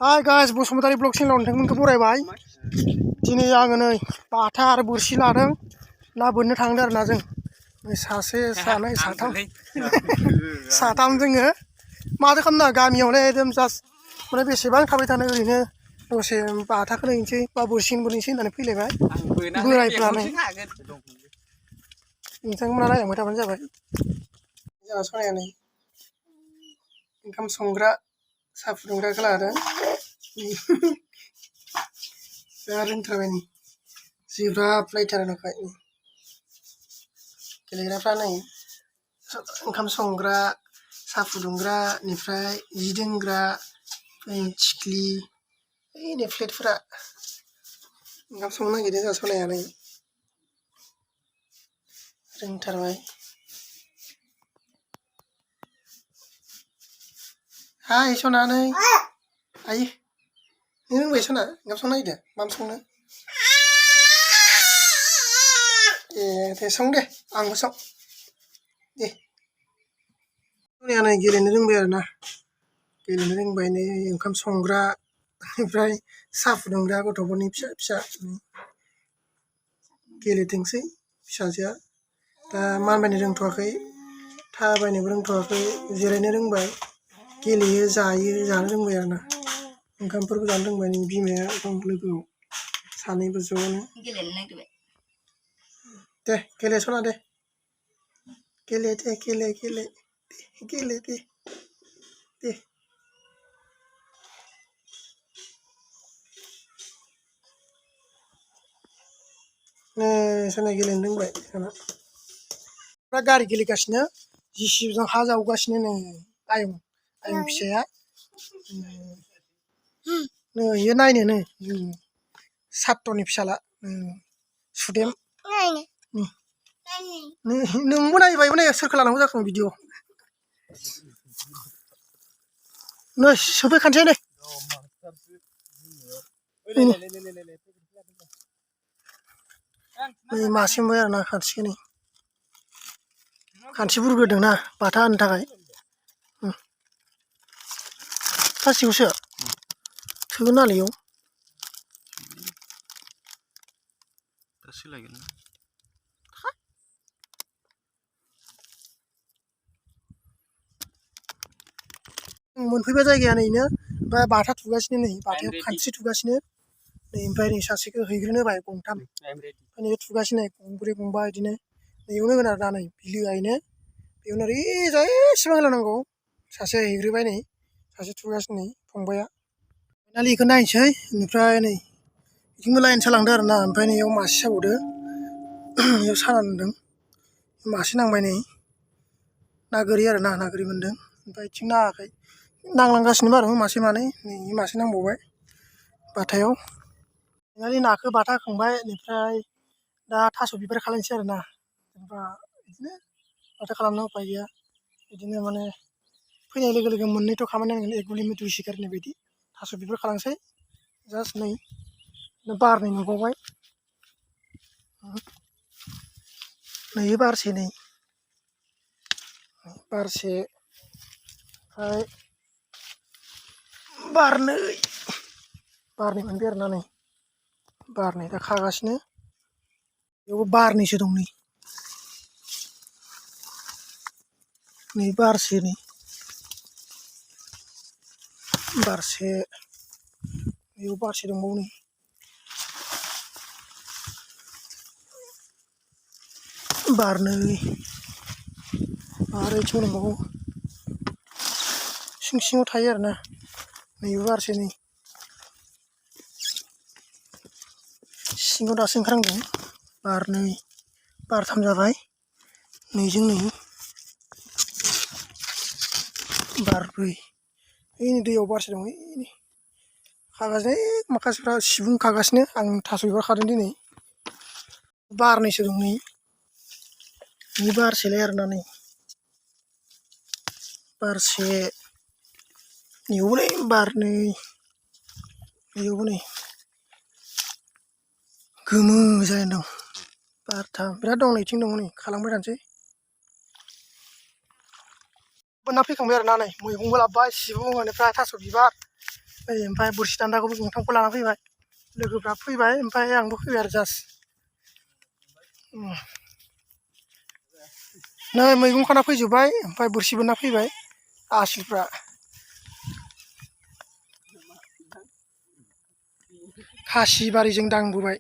हाय guys Basumatary blog चेनेलाव नोंथांमोनखौ बरायबाय। दिनै आङो नै बाथा आरो बोरसि लादों ना बोननो थांदों आरोना जों सासे सानै साथाम साथाम जोङो माथो खालामनो गामियावलाय एकदम जास्ट माने बेसेबां थाबाय थानो ओरैनो दसे बाथाखौ नायनोसै बा बोरसिखौनो बोननोसै होननानै फैलायबाय बोरायफ्रानो। नोंथांमोना नायलांबाय थाबानो जाबाय। जोंहा सनाया नै ओंखाम संग्रा साहा फुदुंग्राखौ लादों। दा रोंथारबाय नै जिब्राब लायथारो नालाय गेलेग्राफ्रा नै ओंखाम संग्रा साहा फुदुंग्रानिफ्राय जि दोनग्रा थिख्लि ओइ प्लेटफोरा ओंखाम संनो नागिरदों जोंहा सनाया नै रोंथारबाय। हाय सना नै आयै नों रोंबाय सना ओंखाम संनो नागिरदों मा संनो? ए दे सं दे आंबो सं दे। सनाया नै गेलेनो रोंबाय आरोना गेलेनो रोंबाय नै ओंखाम संग्रा ओमफ्राय साहा फुदुंग्रा गथ'फोरनि फिसा फिसा गेलेथोंसै फिसाजोआ दा मानबायनो रोंथ'वाखै थाबायनोबो रोंथ'वाखै जिरायनो रोंबाय गेलेयो जायो जानो रोंबाय आरोना ओंखामफोरखौ जानो रोंबाय नै बिमाया दं लोगोआव सानैबो ज'नो गेलेनो नागिरबाय। दे गेले सना दे गेले दे गेले गेले गेले दे दे। नै सना गेलेनो रोंबाय सना दा गारि गेलेगासिनो जिसिबिजों हा जावगासिनो नै आयं फिसाया नै इयो नायनो नै सात्त'नि फिसाला सुदेम नोंबो नायबायबो नायो सोरखौ लानांगौ जाखो भिडिअ नै सोफैखानोसै नै नै मासे मोनबाय आरोना खानस्रिखौ नै खानस्रि बुरग्रोदोंना बाथा होनो थाखाय प्लास्टिकआवसो थोगोन नालाय इयाव दा सोलायगोन ना मोनफैबाय जायगाया नैनो ओमफ्राय बाथा थुगासिनो नै बाथायाव खानस्रि थुगासिनो नै ओमफ्राय नै सासेखौ हैग्रोनो होबाय गंथाम नै थुगासिनो गंब्रै गंबा बिदिनो नैयावनो होगोन आरो दा नै बिलोआयनो बेयावनो ओरैजाय एसेबां होलांनांगौ सासे हैग्रोबाय नै सासे थुगासिनो नै फंबाया फाइनालि बेखौ नायनोसै बेनिफ्राय नै बिथिंबो लाइन सालांदो आरोना ओमफ्राय नैयाव मासे साबावदो बेयाव साना दोन्दों मासे नांबाय नै ना गोरि आरोना ना गोरि मोन्दों ओमफ्राय बिथिं नाङाखै नांलांगासिनोबो आरो मासे मानै नै मासे नांबावबाय बाथायाव फाइनालि नाखौ बाथा होखांबाय बेनिफ्राय दा थास' बिबार खालामनोसै आरोना जेनेबा बिदिनो माथो खालामनो उफाय गैया बिदिनो माने फैनाय लोगो लोगो मोननैथ' खामानि नांगोन एक गुलि दुइ शिकार होननाय बायदि थास' बिबार खालामनोसै जास्ट नै बारनै नुबावबाय नै बारसे नै बारसे ओमफ्राय बारनै मोनबाय आरोना नै बारनै दा खागासिनो बेयावबो बारनैसो दं नै बारसे नै बारसे बेयाव बारसे दंबावो नै बारनै आरो बिथिं दंबावो सिं सिङाव थायो आरोना नैबो बारसे नै सिङाव दासो ओंखारहांदों बारनै बारथाम जाबाय नैजों नै बारब्रै ओइ नै दैयाव बारसे दं ओइ खागासिनो माखासेफ्रा सिबुं खागासिनो आं थास' बिबार खादों दिनै बारनैसो दं नै बारसेलाय आरोना नै बारसे नैयावबो नै बारनै बेयावबो नै गोमो जाना दं बारथाम बिराद दं नैथिं दङ नै खालामबाय थानोसै बोनना फैखांबाय आरोना नै मैगंबो लाबोबाय सिबुं बेनिफ्राय थास' बिबार ओमफ्राय बोरसि दान्दाखौबो गंथामखौ लाना फैबाय लोगोफ्रा फैबाय ओमफ्राय आंबो फैबाय आरो जास्ट नै मैगं खाना फैजोब्बाय ओमफ्राय बोरसि बोनना फैबाय आसोलफ्रा खासि बारिजों दांबोबाय